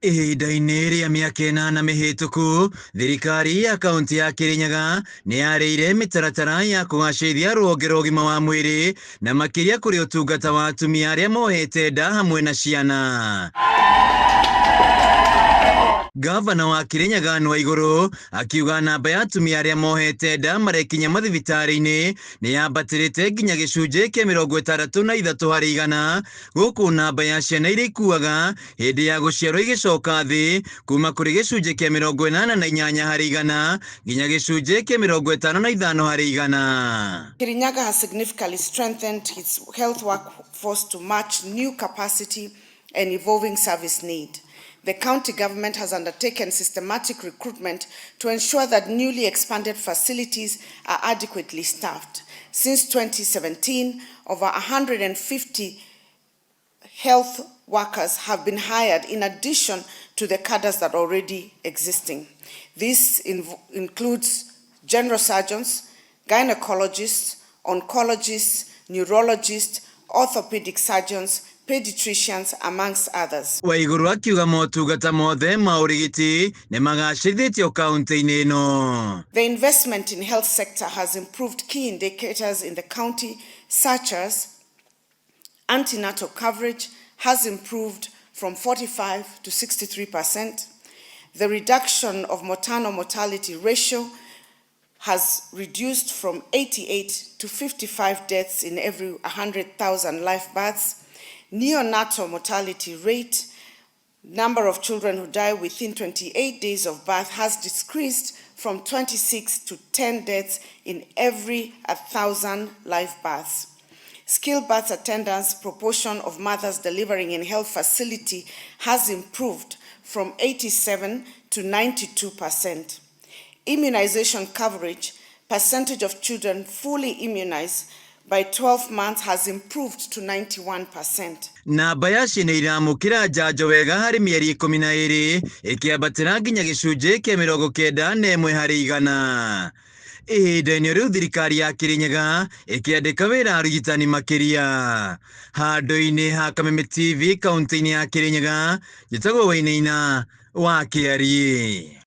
Ihinda-inĩ rĩa mĩaka ĩnana mĩhĩtũku, thirikari ya kaunti ya Kirinyaga nĩ yarĩire mĩtaratara ya kũgacĩrithia rũhonge rwa ũgima wa mwĩrĩ na makĩria kũrĩ ũtungata wa atumia arĩa mohete nda hamwe na ciana. Gavana wa Kirinyaga Anne Waigũrũ akiuga namba ya atumia arĩa mohete nda marekinya mathibitarĩ-inĩ nĩ yambatĩrĩte nginya gĩcunjĩ kĩa 63 harĩ igana, gũkũ namba ya ciana iria ikuaga hĩndĩ ya gũciarwo igĩcoka thĩ kuma kũrĩ gĩcunjĩ kĩa 88 harĩ igana nginya gĩcunjĩ kĩa 55 harĩ igana. Kirinyaga has significantly strengthened its health workforce to match new capacity and evolving service need. The county government has undertaken systematic recruitment to ensure that newly expanded facilities are adequately staffed. Since 2017, over 150 health workers have been hired in addition to the cadres that are already existing. This includes general surgeons, gynecologists, oncologists, neurologists, orthopedic surgeons, pediatricians, amongst others. Waiguru akiuga motungata mothe ma ũrigiti nĩ magacĩrithĩtio kaunti-inĩ ĩno. The investment in health sector has improved key indicators in the county, such as antenatal coverage has improved from 45 to 63%. The reduction of maternal mortality ratio has reduced from 88 to 55 deaths in every 100,000 live births. Neonatal mortality rate, number of children who die within 28 days of birth, has decreased from 26 to 10 deaths in every 1,000 live births. Skilled birth attendance proportion of mothers delivering in health facility has improved from 87 to 92%. Immunization coverage, percentage of children fully immunized by 12 months has improved to 91%. Namba ya ciana iramũkĩra njanjo wega harĩ mĩeri 12 ĩkĩambatĩra nginya gĩcunjĩ kĩa 91 harĩ igana. Ihinda-inĩ rĩu thirikari ya Kirinyaga ĩkĩandĩka wĩra arigitani makĩria. Handũ-inĩ ha Kameme TV kaunti-inĩ ya Kirinyaga, njĩtagwo Wainaina wa Kĩariĩ.